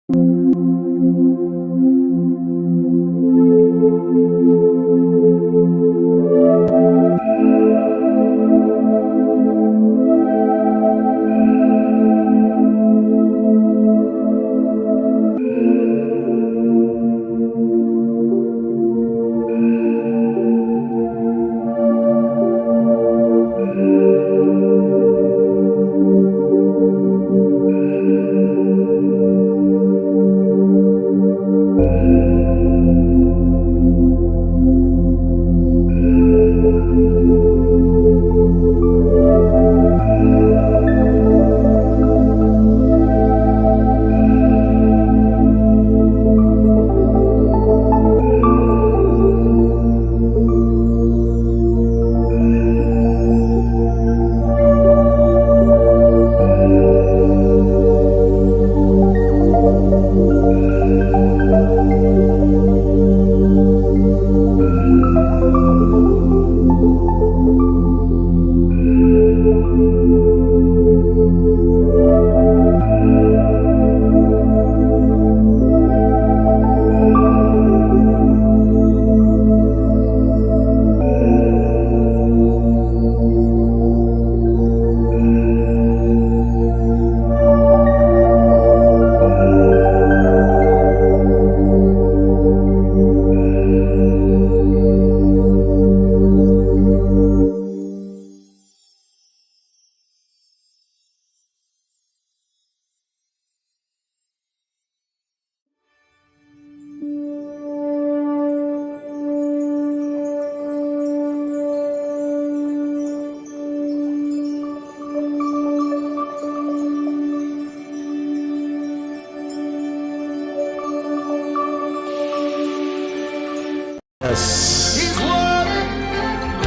Yes.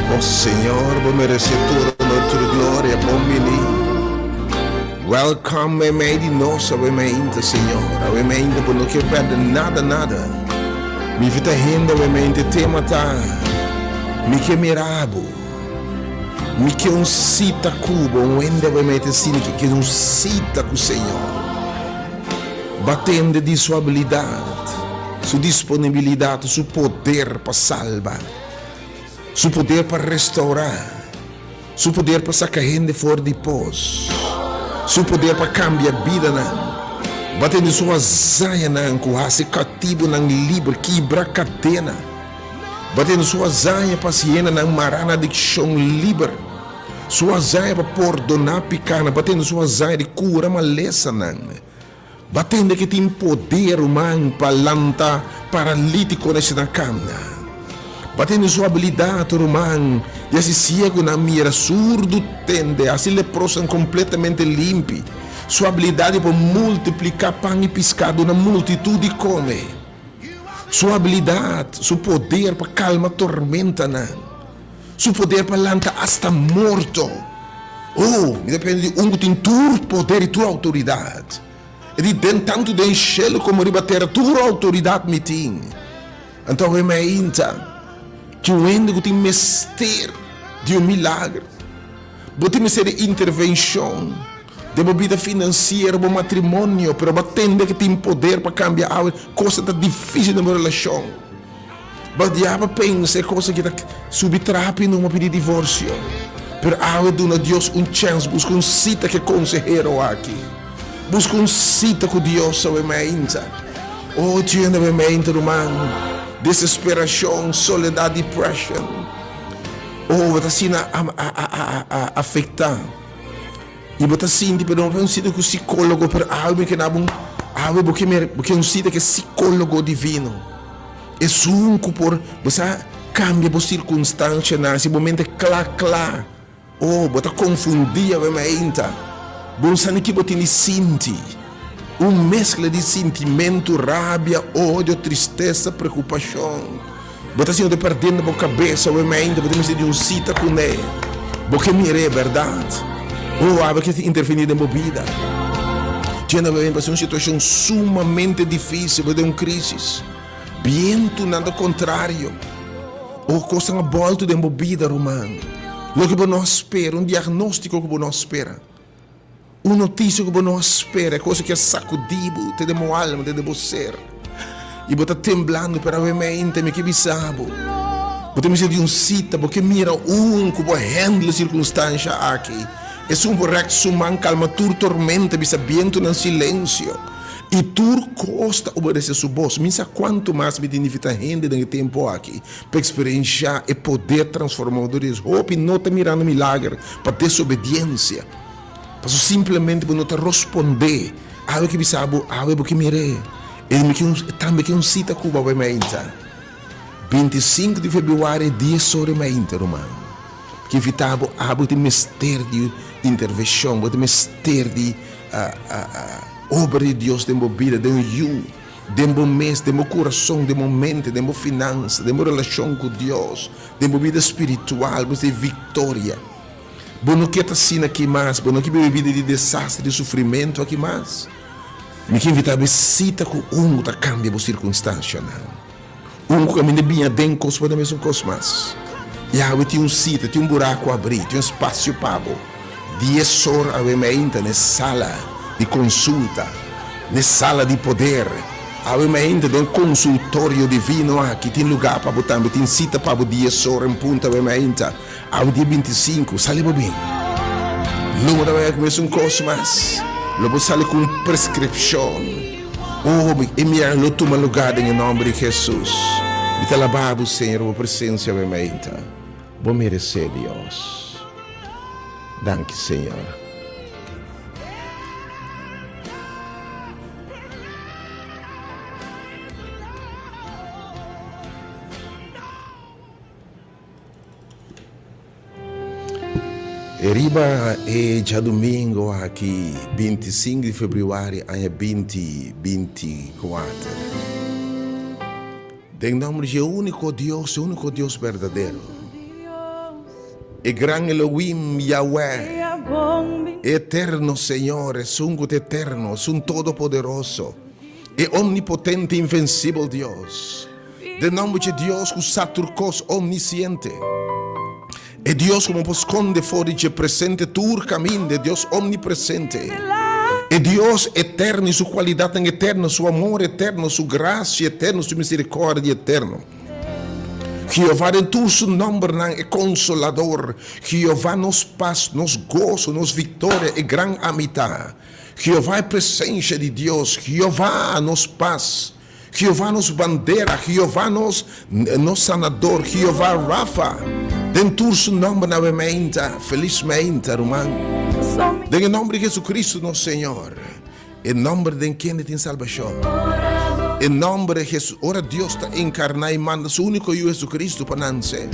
Oh Señor, bo merece tur honor, tur gloria, bon bini. Welcome meimei di nos, awe meinta, Señor. Awe meinta, bo no kier perde nada, nada. Mi vita hende awe meinta, e tema ta, mi ke mira bo. Mi ke un cita ku bo, un hende awe meinta sini ke ke un cita ku Señor. Batende di su habilidad, su disponibilidad, su poder pa salba, su poder pa restaura, su poder pa saca hende for di pos, su poder pa cambia bidanan. Batende su hazañanan cu haci catibonan liber, kibra cadena. Batende su hazaña pa haci hendenan mara na adiccion liber. Su hazaña pa pordoná pikánan, ba tende su hazaña di kura malesanan. Ba tende ke tin poder, ruman, pa lanta paralítikonan i nan kana. Ba tende su abilidat, ruman, di hasi siegunan mira, surdu tende, hasi leprosonan kompletamente limpi. Su abilidat di por multipliká pan i piská, duna multitut di kome. Su abilidat, su poder pa kalma tormentanan. Su poder pa lanta asta morto. Oh, mi ta pensa di un ku tin tur poder i tur outoridat. E di, Den tantu den shelu komo riba tera tur outoridat mi tin. Anto awe mainta, tin un hende ku tin mester di un milager. Bo tin mester di intervenshon den bo bida finansiero, bo matrimonio, pero bo a tende ku tin poder pa kambia awe. Kos ta difisil den bo relashon. Bo diabel pensa e cosa ki ta subi trapi numa pidi divorcio. Pero awe duna Dios un chance, busca un cita cu e consehero aki. Busca un cita cu Dios awe mainta. Oh, tiende awe mainta, ruman. Desesperacion, soledad, depression. Oh, bo ta asina a, a, a, a, afecta. I bo ta sinti, pero no un cita cu psicologo, pero awe mi ke na bo, awe bo ke bo ke un cita cu e psicologo divino. Esun ku por, bo sa, kambia bo sirkunstanshanan, hasi bo mente kla kla. Oh, bo ta konfundí awe mainta. Bo no sa ni ki bo tin di sinti. Un meskla di sintimentu, rabia, odio, tristesa, preokupashon. Bo ta sinti bo ta perdiendo bo kabes awe mainta, bo ta mester di un sita kuné. Bo ke mir'é, bèrdat? Oh, awe ke ta intervení den bo bida. Tiene awe pasa un situashon sumamente difísil, bo ta den un krísis. Bientunan ta kontrario. Oh, kosnan a bòltu den bo bida, ruman. Loke bo no a spera, un diagnóstiko ku bo no a spera. Un notisia ku bo no a spera, e kos aki a sakudí bo te den bo alma, te den bo ser. I bo ta temblando, pero awe mente mi ke bisa bo, bo ta mester di un sita, bo ke mira un ku bo handle e sirkunstansha aki. Esun por rèk su man, kalma tur tormenta, bisa bientunan silensio, i tur kos ta obedesé su bos. Mi sa kuantu mas mi tin di invitá hende den e tempu aki pa eksperenshá e poder transformador di Dios. Hopi no ta mirando milager pa desobediensia. Pasobra simplemente bo no ta rospondé. Awe ke bisa bo, awe bo ke mir'é. E mi ke un, tambe ke un sita ku bo awe mainta. 25 di febrüari dies ora e mainta, ruman. Ke invitá bo, abo tin mester di intervenshon, bo tin mester di obra di Dios den bo bida, den un yu, den bo mes, den bo kurason, den bo mente, den bo finansa, den bo relashon ku Dios, den bo bida spiritual, bo mester di viktoria. Bo no ke ta asina aki mas, bo no ke biba e bida di desastre, di sufrimentu aki mas. Mi ke invitá bo e sita ku un ku ta kambia bo sirkunstansianan, un ku kaminda biña den kos bo ta mesun kos mas. Yahweh tin un sita, tin un buraku abrí, tin un spasio pa bo. Dies or awe meinta na e sala di konsulta, na e sala di poder, awe meinta den konsultorio divino aki tin lugá pa bo tambe, tin sita pa bo dies or en punto awe meinta. Awe dia 25, sali bo bin. Lo bo ta bai ku mesun kos mas. Lo bo sali ku un preskripshon. Oh, e miaha lo tuma lugá den e nòmber di Hesus. Mi ta alabá bo, Señor, bo presensia awe mainta. Bo meresé, Dios. Danki, Señor. E riba e djadumingo aki, 25 di febrüari aña 2024, den nòmber dje úniko Dios, e úniko Dios berdadero, e gran Elohim Yahweh, e eterno Señor, esun ku ta eterno, esun todopoderoso, e omnipotente, invensibel Dios. Den nomber dje Dios ku sa tur kos, omnisiente. E Dios ku bo por skonde for di dje presente tur kaminda, e Dios omnipresente. E Dios eterno i su kualidatnan eterno, su amor eterno, su grasia eterno, su miserikòrdia eterno. Jehová den tur su nòmbernan, e Konsolador, Jehová nos pas, nos goso, nos viktoria, e Gran Amitá. Jehová e presensha di Dios, Jehová nos pas. Jehová nos bandera, Jehová nos nos sanador, Jehová Rafa. Den tur su nomber na meinta, feliz meinta, ruman. Den e nomber di Jesucristo nos Señor, e nomber den kende tin salbacion. E nomber di Jesu, ora Dios ta encarna y manda su unico Yu Jesucristo pa nanse.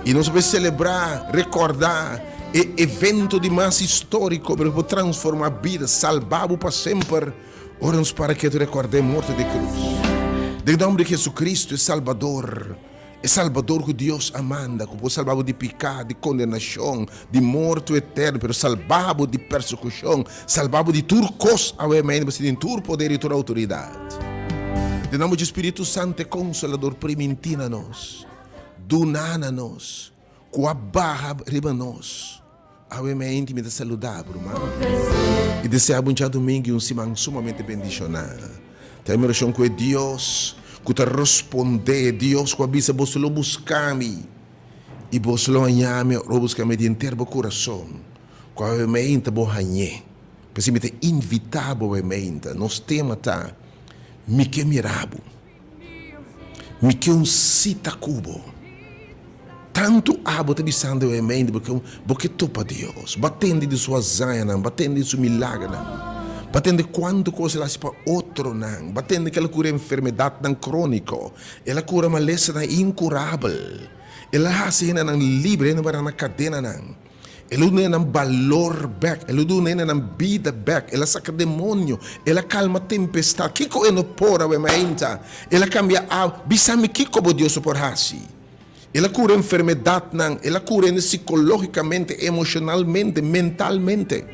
Y nos por celebra, recorda e evento di mas historico, pero por transforma bida, salba bo pa semper. Ora nos para ketu rekordá e morto di krus. Den nomber di Jesucristo, e Salbador, e Salbador ku Dios a manda, ku por salba bo di piká, di kondenashon, di morto eterno, pero salba bo di persekushon, salba bo di tur kos awe mainta, pasobra tin tur poder i tur outoridat. Den nomber di Spiritu Santo, e Konsolador, primintí na nos, duná na nos, ku a baha riba nos. Awe meinti mi ta saluda bo ruman i desea bo un djadumingu i un siman sumamente bendishoná. Ta e mi orashon ku e Dios ku ta rospondé, e Dios ku a bisa boso lo buska mi i boso lo haña mi ora bo buska mi di henter bo kurason, ku awe meinta bo hañ'é. P'esei mi ta invitá bo awe meinta. Nos tema ta, Mi ke mira bo. Mi ke un sita ku bo. Tantu abo ta bisando e mente bo ke bo ke topa Dios. Bo a tende di su hazañanan, bo a tende di su milagernan, bo a tende kuantu kos el a hasi pa otronan, bo a tende ku el a kura enfermedatnan króniko, el a kura malesanan inkurabel, el a hasi hendenan libre, hende ku a na kadenanan. El a duna nan balor bek, el a duna nan bida bek, el a saka demonio, el a kalma tempestat. Kiko e no por awe mainta? El a kambia awa. Bisa mi kiko bo Dios por hasi? El a kura enfermedatnan, el a kura hende sikológikamente, emoshonalmente, mentalmente.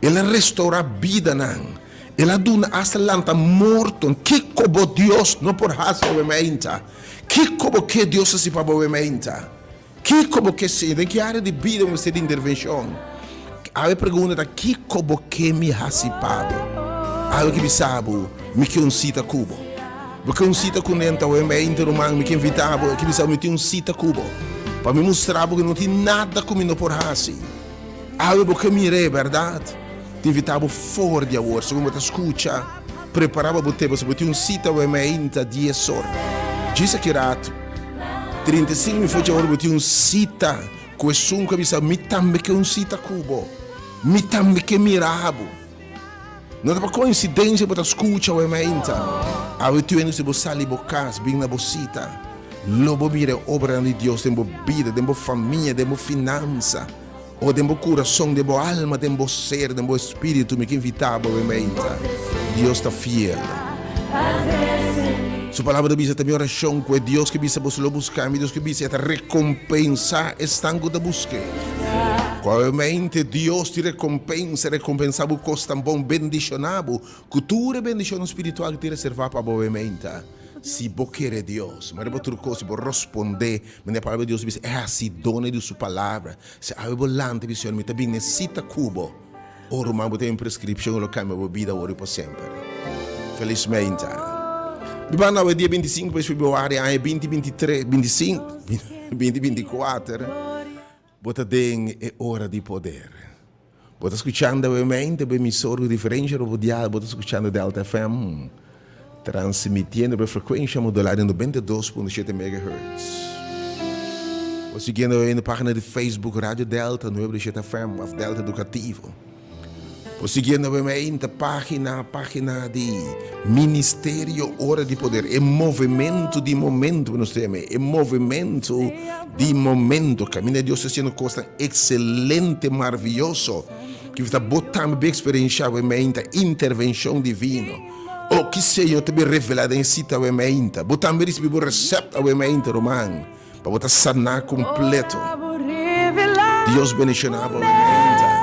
El a restourá bidanan, el a duna asta lanta mortonan. Kiko bo Dios no por hasi awe mainta? Kiko bo ke Dios hasi pa bo awe mainta? Kiko bo ke siña? Den ki área di bida bo mester di intervenshon? Awe pregunta ta kiko bo ke mi hasi pa bo? Awe ke bisa bo mi ke un sita ku bo. Bo ke un sita ku nen ta wembe ainda ruman mi ke invita bo e ke bisa bo mi tin un sita ku bo pa mi mustra bo ku no tin nada ku mi no por hasi. Awe bo ke mir'é bèrdat? Ta invita bo for di awor segun bo ta skucha prepara pa bo te pasobra bo tin un sita wembe ainda dies or. Djis aki ratu 35 mi for dje awor bo tin un sita. Ku esun ku a bisa, Mi tambe ke un sita ku bo. Mi tambe ke mira bo. No ta pa koinsidensia bo ta skucha awe mainta. Awe tuenu si bo sali bo kas bin na bo sita, lo bo mira e obranan di Dios den bo bida, den bo famia, den bo finansa, o den bo kurason, den bo alma, den bo ser, den bo espiritu. Mi ke invita bo awe mainta. Dios ta fiel. Su palabra ta bisa, Ta mi orashon ku e Dios ke bisa boso lo buska mi, Dios ke bisa e ta rekompensá esnan ku ta busk'é. Kualmente Dios di rekompensa rekompensá bo kos tan bon, bendishoná bo ku tur e bendishonnan spiritual ku tin reservá pa bo menta. Si bo kere Dios, ma riba tur kos si bo rospondé manera e palabra di Dios ta bisa, e hasi done di su palabra. Si awe bo lanta i bisa, Señor, mi ta bin nesita ku bo. Oh ruman bo tin un prescripcion cu lo cambia bo bida awor y pa semper. Felizmente. Biba awe dia 25 mes februari aña 2023, 25, 2024, bo ta den e ora di poder. Bo ta scuchando awe mente bo emisor cu diferencia robo dial, bo ta scuchando Delta FM. Transmitiendo pa e frecuencia modulada di 92.7 megahertz. Bo siguiendo e pagina di Facebook Radio Delta 97 FM of Delta Educativo. Bo siguiendo e pagina, pagina di Ministerio Ora di Poder. E movimento di momento, nos ta e movimento di momento. Caminda Dios ta haciendo cosnan excelente, maravilloso. Ki ta bo tambe bo experiencia e intervencion divino. Oh, ki Señor ta bin revelá den e sita awe mainta. Bo tambe risibí bo recept awe mainta, ruman, pa bo ta saná kompleto. Dios bendishoná bo awe mainta.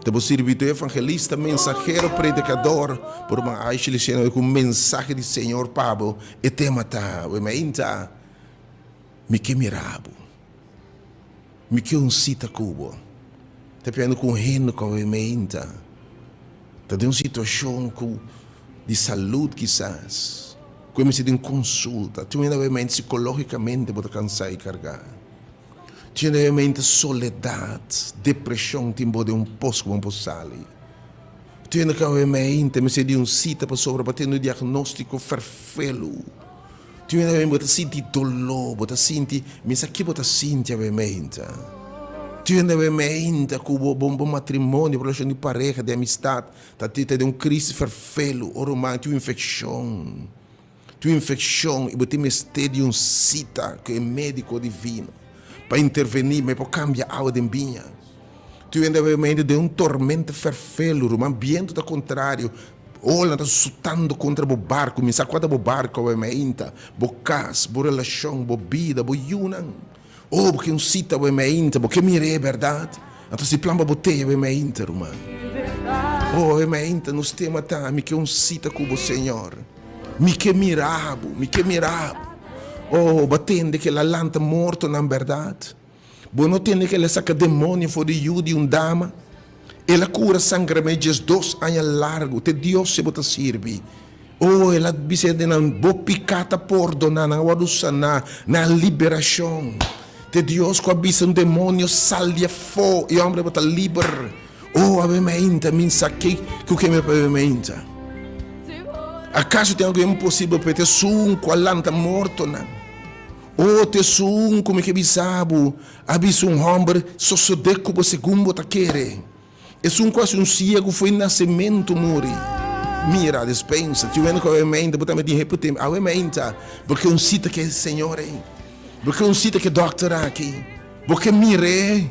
Ta bo sirbidó, evangelista, mensahero, predikador, bo ruman Aisha Luciano awe ku un mensahe di Señor pa bo. E tema ta awe mainta, Mi ke mira bo. Mi ke un sita ku bo. Ta piando ku un hende ku awe meinta ta den un situashon ku di salud kisas, ku e mester di un konsulta. Tin un hende awe meinta sikologikamente bo ta kansa i kargá. Tin un hende awe meinta soledat, depreshon tin bo den un pos ku bo no por sali. Tin un hende ku awe meinta mester di un sita pasobra bo a tene un diagnostiko ferfelu. Tin un hende bo ta sinti doló, bo ta sinti, mi sa ki bo ta sinti awe meinta. Tin un hende awe meinta ku bo bo matrimonio, bo relashon di pareha, di amistat ta ta den un krisis ferfelu, o ruman tin un infekshon, tin un infekshon i bo tin mester di un sita ku e mediko divino pa intervení, ma e por kambia awa den biña. Tin un hende awe meinta den un tormenta ferfelu, ruman, bientu ta kontrario. Ola ta sutando kontra bo barku, mi sa kua ta bo barku awe meinta, bo kas, bo relashon, bo bida, bo yunan. Oh, bo ke un sita awe meinta, bo ke mir'é, bèrdat? Anto si plan pa bo tei awe meinta, ruman. Oh, awe meinta nos tema ta, Mi ke un sita ku bo, Señor. Mi ke mira bo, mi ke mira bo. Oh, bo a tende ke el a lanta mortonan, bèrdat? Bo no tende ku el a saka demonio for di yu di un dama? El a kura sangrame 12 aña largu, te Dios si bo ta sirbi. Oh, el a bisa hende nan, bo piká ta pordoná, nan a wòrdu saná, nan a liberashon. Te Dios ku a bisa un demonio, sal di afó, e hòmber bo ta liber. Oh, awe mainta, mi sa ke ku ke mi pa awe mainta. Akaso tin algu imposibel pa e ta esun ku a lanta mortonan? O ta esun ku mi ke bisa bo, a bisa un hòmber, Sosodé ku bo segun bo ta kere. Esun ku hasi un siegu fo'i nasementu muri. Mira, despensa, tin wende ku awe meinta, bo tambe tin hepu tempu, awe meinta, bo ke un sita ku e señor ei, bo ke un sita ku e dòkter aki, bo ke mir'é.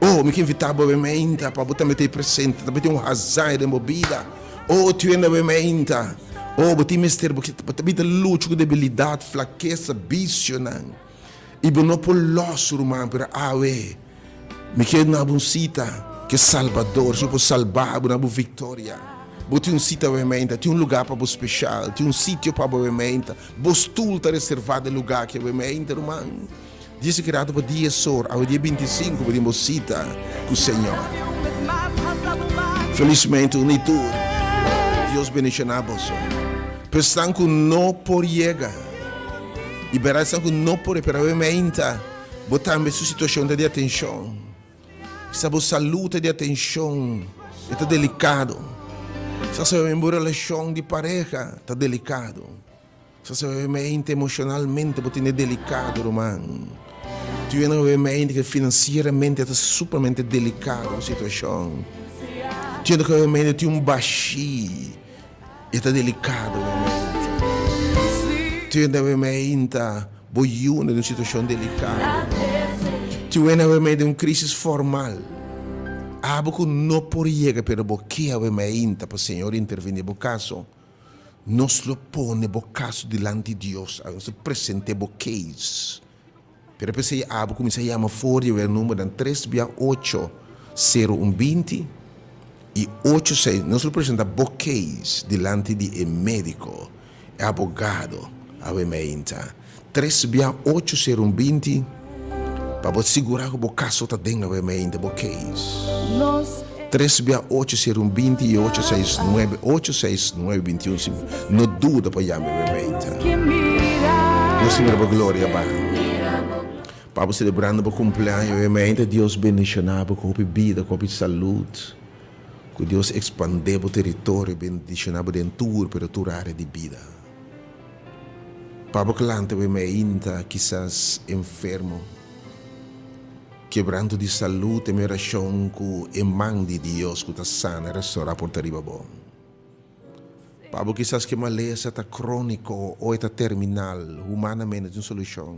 O, mi ke invitá bo awe meinta pa bo tambe ta ei presente, tambe tin un hazaña den bo bida. O, tin wende awe meinta, o, bo tin mester, bo ke, bo ta bita lucha ku debilidat, flakesa, bisionan, i bo no por lòs, ruman, pero awe mi ke duna bo un sita ku e Salbador, su por salba bo, duna bo viktoria. Bo tin un sita awe meinta, tin un lugá pa bo speshal, tin un sitio pa bo awe meinta, bo stul ta reservá den lugá aki awe meinta, ruman. Dies e kerato pa dies or, awe dia 25 bo tin bo sita ku Señor. Felizmente un y tur. Dios bendiciona boso. Pero esnan cu no por yega y berdad esnan cu no por pero awe meinta bo tambe su situacion ta di atencion. Kisa bo salud ta di atencion, e ta delicado. Kisa sabe bo relacion di pareha ta delicado. Sa sa bebe mente emocionalmente bo tene delicado ruman. Tu yena bebe mente que financieramente ta supermente delicado bo situacion. Tu yena bebe mente tin un bashi e ta delicado bebe mente. Tu yena bebe mente bo yiu na den un situacion delicado. Tu yena bebe mente den un crisis formal. Abo cu no por yega pero bo kia bebe mente pa Señor interveni bo caso. Nos lo pone bo kaso dilanti Dios, nos lo present'é bo case. Pero p'esei abo kuminsá yama for di awe numbernan tres bia ocho sero un binti i ocho seis. Nos lo presentá bo case dilanti di e médiko, e abogado awe meinta. Tres bia ocho sero un 20 pa bo sigurá ku bo kaso ta den awe meinta, bo case. Tres bia ocho sero un 20 i ocho seis nuebe ocho seis nuebe 21 sinku. No duda pa yama awe meinta. Nos ta mira bo gloria ba. Pa bo selebrando bo kumpleaño awe meinta, Dios bendishoná bo ku hopi bida, ku hopi salud. Ku Dios ekspandé bo teritorio, bendishoná bo den tur pero tur área di bida. Pa bo klanta bo meinta kisas enfermo, kebranto di salud ta mi orashon ku e man di Dios ku ta sana i restorá por ta riba bo. Pa bo kisas ku e malesa ta króniko o e ta terminal, humanamente no tin solushon.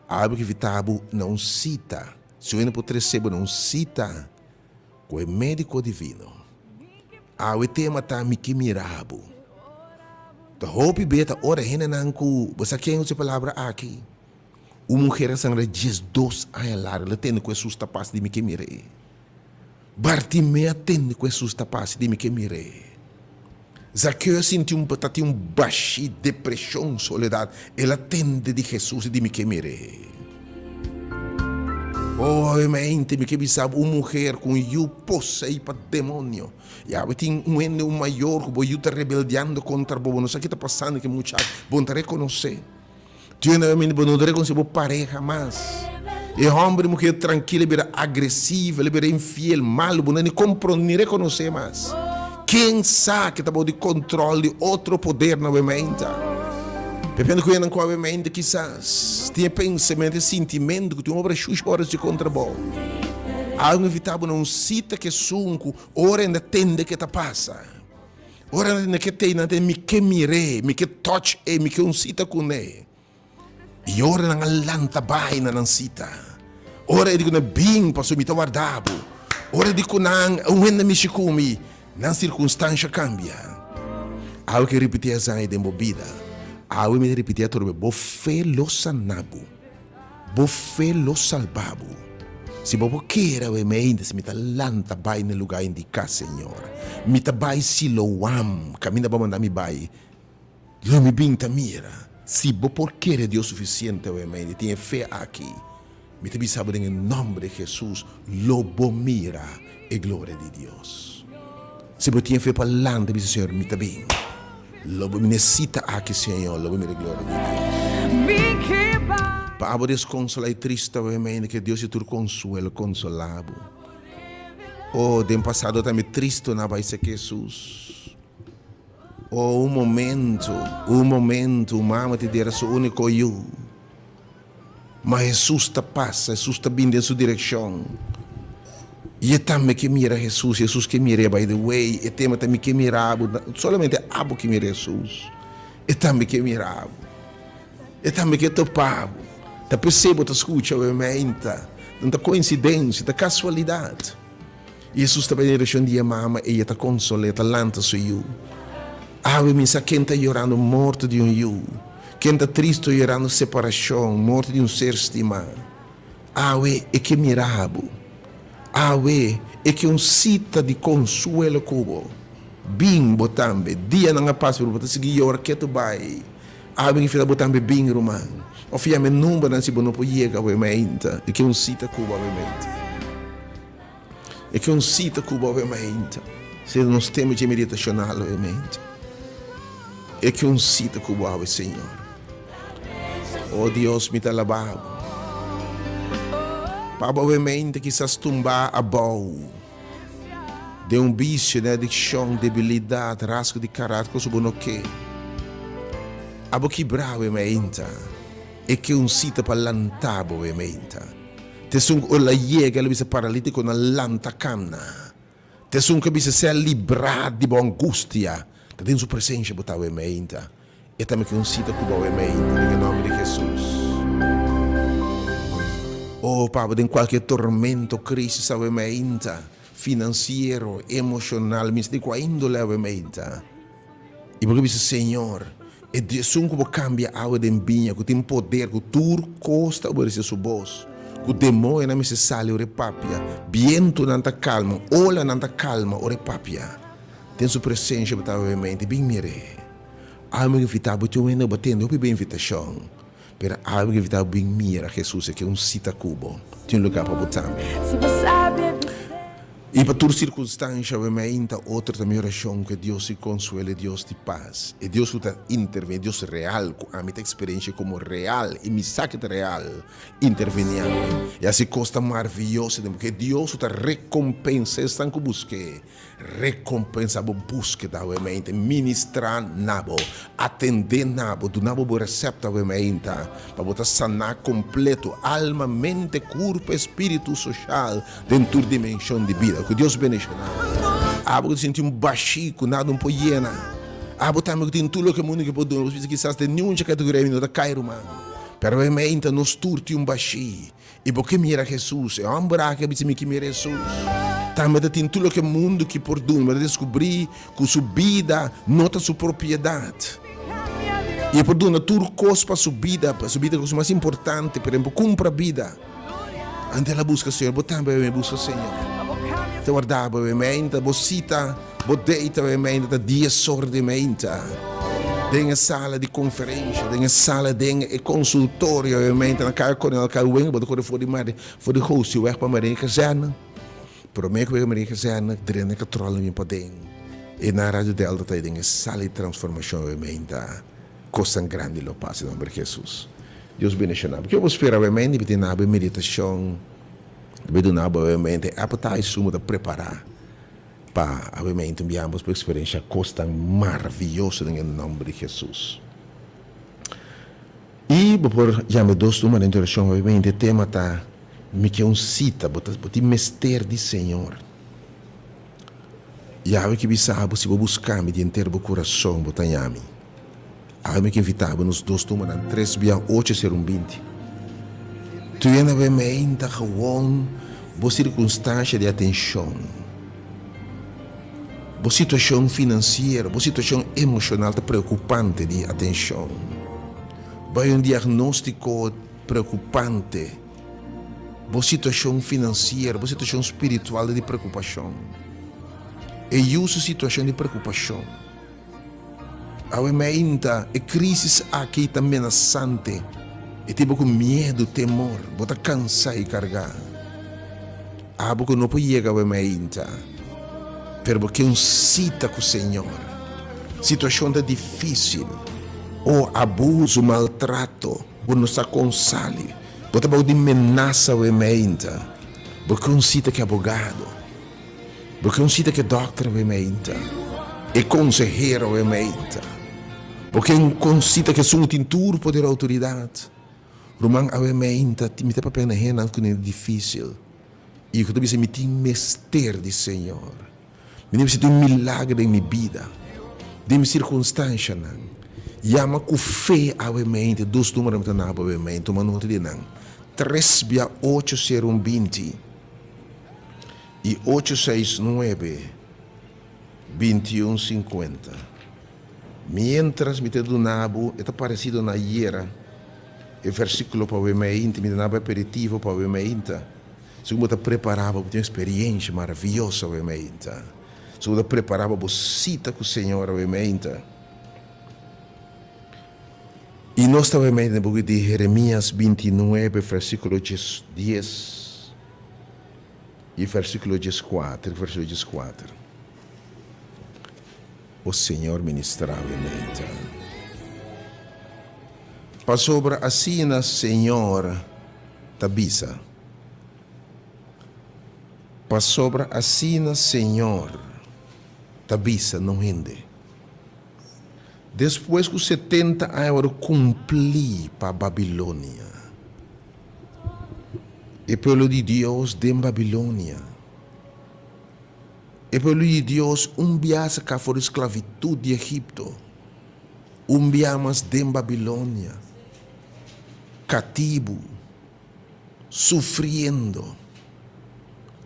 Awe bo ke invitá bo na un sita, si bo hende por trese bo na un sita ku e médiko divino. Awe tema ta mi ke mira bo. Ta hopi be ta ora hendenan ku bo sa ken usa e palabra aki. Un muher a sangra 12 aña largu el a tende ku Hesus ta pasa di mi ke mir'é. Bartimeo a tende ku Hesus ta pasa di mi ke mir'é. Zakeo a sinti un ta tin un bashí, depreshon, soledat. El a tende di Hesus i di mi ke mir'é. Oh, obviamente mi ke bisa bo un muher ku un yu poseí pa demonio. I awe tin un hende, un mayor ku bo yu ta rebeldiando kontra bo, bo no sa ki ta pasando ku e muchacho, bo no ta rekonosé. Tin hende obviamente bo no ta rekonosé bo pareha mas. E hòmber i muher trankil e bira agresivo, el a bira infiel, malu, bo no ni kompronde ni rekonosé mas. Ken sa ke ta bou di kontrol di otro podernan obviamente. Depende ku hende ku obviamente kisas tin e pensamentu, e sintimentu ku tin un obra shushi ora si kontra bo. Algu invitá bo na un sita ku esun ku ora hende a tende ke ta pasa. Ora hende a tende ke tei nan ta mi ke mir'é, mi ke touch e, mi ke un sita kuné. I ora nan a lanta bai na nan sita, ora e di ku nan, Bin, pasobra mi ta warda bo. Ora e di ku nan, Un hende mishi ku mi, nan sirkunstansha kambia. Awe ke ripití esei den bo bida, awe mi ta ripití atrobe, bo fe lo sana bo. Bo fe lo salba bo. Si bo por kere awe mi ainda, si mi ta lanta bai na e lugá indiká, Señor. Mi ta bai Siloam, kaminda bo a manda mi bai. Lo mi bin ta mira. Si bo por kere Dios sufisiente awe mei di tin e fe aki, mi ta bisa bo den e nomber di Jesus, lo bo mira e gloria di Dios. Si bo tin e fe pa lanta bisa Señor, mi ta bin. Lo bo mi nesita aki, Señor, lo bo mira e gloria di Dios. Pa abo desconsola i triste awe mei, ke Dios di tur consuelo consola bo. Oh, den pasado tambe tristo na bai seki Jesus. Oh, un momento, un momento, un mama ta dera su úniko yu. Ma Hesus ta pasa, Hesus ta bini den su direkshon. I e tambe ke mira Hesus, Hesus ke mir'é. By the way, e tema ta mi ke mira bo, solamente abo ke mira Hesus. E tambe ke mira bo. E tambe ke topa bo. Ta p'esei bo ta skucha awe meinta. No ta koinsidensia, ta kasualidat. Hesus ta bai den direkshon di e mama, i e ta konsol'é, ta lanta su yu. Awe mi sa ken ta yorando morto di un yu, ken ta tristu yorando separashon, morto di un ser stimá. Awe e ke mira bo. Awe e ke un sita di konsuelo ku bo. Bin bo tambe. Dianan a pasa pero bo ta sigui yora ketu bai. Awe mi fila bo tambe bin ruman. Of yama e numbernan si bo no por yega awe mainta. E ke un sita ku bo awe mainta. E ke un sita ku bo awe mainta. Esei ta nos tema dje meditashonal awe mainta. E ke un sita ku bo awe, Señor. O Dios, mi ta alabá bo. Pa bo awe mainta kisas tumbá abou den un bisio, den adikshon, debilidat, rasgo di karakter, kos ku bo no ke. Abo kibrá awe mainta. E ke un sita pa lantá bo awe mainta. Ta esun ku ora el a yega, el a bisa paralítikonan, Lanta kamna. Ta esun ku a bisa, Sea librá di bo angustia. Ta den su presensia bo ta awe meinta. E ta miki un sita ku bo awe meinta, den e nòmber di Hesus. O Papa, den kualke tormento, krisis awe meinta, finansiero, emoshonal, mi sa di kua índole awe meinta. I bo ke bisa, Señor, e esun ku bo kambia awa den biña, ku tin poder, ku tur kos ta obedesé su bos, ku demoñonan mester sali ora e papia, bientunan ta kalma, olanan ta kalma ora e papia. Den su presensia bo ta obviamente bin mir'é. Awe mi invitá bo, tin un hende ku bo a tende hopi bo invitashon, pero awe mi invitá bo bin mira Hesus, e ke un sita ku bo, tin un lugá pa bo tambe. I pa tur sirkunstansha we mi ainda otro ta mi orashon ku e Dios di konsuelo, e Dios di pas, e Dios ku ta interveni, e Dios real ku ami ta eksperensia komo real i mi sa ku ta real, interveni ami. I hasi kos tan marviyoso den bo, ku e Dios ku ta rekompensa esnan ku busk'é. Rekompensa bo búskeda awemente, ministrá na bo, atendé na bo, duna bo bo resèpta awemente pa bo ta saná kompleto, alma, mente, kurpo, espíritu, soshal, den tur dimenshon di bida. Ku Dios bendishoná bo. Abo ku ta sinti un bashí ku nada no por yena. Abo tambe ku tin tur loke mundu ke por duna. Bo bisa kisas den niun kategoria mi no ta kai ruman. Pero awemente nos tur tin un bashí. I bo ke mira Hesus? E hòmber aki a bisa, Mi ke mira Hesus. Tambe ta tin tur loke mundu ki por duna. Bo ta deskubrí ku su bida no ta su propiedat. I e por duna tur kos pa su bida, pa su bida kos mas importante, pero e por kumpra bida. Antes el a buska Señor, bo tambe a buska Señor. Ta warda bo meinta, bo sita. Bo date awe meinta ta dies or di meinta den e sala di konferensha, den e sala den e konsultorio awe meinta na Kaya Coronel Carwen, bo ta kore for di Mari, for di Goosieweg pa Maria Kazerne. Prome ku yega Maria Kazerne, drenta e katròl bin paden. E na Radio Delta ta den e sala di transformashon awe meinta. Kosnan grandi lo pasa den nomber di Jesus. Dios bendishona bo. Kiko bo spera awe meinta? Mi tin na bo e meditashon, mi duna bo awe meinta e appetizer su bo ta prepara. Pa awe-mente un bia ambos por experiencia cosnan maravilloso den e nomber di Jesus. Y bo por yama e dos numero den oracion awe-mente. E tema ta, Mi ke un cita, bo ta, bo tin mester di Señor. Yahweh ke bisa bo, si bo busca mi di henter bo curason, bo ta haña mi. Awe mi ke invita bo nos dos numeronan, tres bia ocho ser un 20. Tuyendo awe meinta gewoon bo circunstancia di atencion, bo situacion financiero, bo situacion emocional ta preocupante di atencion. Bo hay un diagnostico preocupante, bo situacion financiero, bo situacion spiritual ta di preocupacion. E yu su situacion di preocupacion. Awe meinta e crisis aki ta menasante, e tin bo cu miedu, temor, bo ta cansa y carga. Abo cu no por yega awe meinta, pero bo ke un cita cu Señor. Situacion ta dificil, o abuso, maltrato, bo no sa con sali, bo ta bao di menasa awe meinta, bo ke un cita cu abogado. Bo ke un sita ke dòkter awe meinta, e konsehero awe meinta. Bo ke un sita ke esun ku tin tur poder outoridat. Ruman awe meinta, mi ta papia na hendenan ku tin difísil i ku ta bisa mi tin mester di Señor. Mi ta mester di un milager den mi bida, den mi sirkunstanshanan. Yama ku fe awe meinta, e dos numero mi ta naba awe meinta, tuma nota di nan, tres bia ocho sero un 20. I ocho seis nuebe, 21 sinkuenta. Miéntras mi ta duna bo, e ta paresido na ayera, e versíkulo pa awe meinta, mi ta duna bo e aperitivo pa awe meinta. Segun bo ta prepará bo, bo tin un eksperiensha maravioso awe meinta. Segun bo ta prepará pa bo sita ku Señor awe meinta. I nos ta awe meinta den buki di Jeremias 29, versíkulo 10. I versíkulo dieskuater, versíkulo dieskuater. O Señor ministrá mi mente. Pasobra asina Señor ta bisa. Pasobra asina Señor ta bisa no hende. Despues ku setenta aña wòrdu kumplí pa Babilonia, e pueblo di Dios den Babilonia, e pueblo di Dios un bia saká for di sklavitut di Egipto, un bia mas den Babilonia, katibu, sufriendo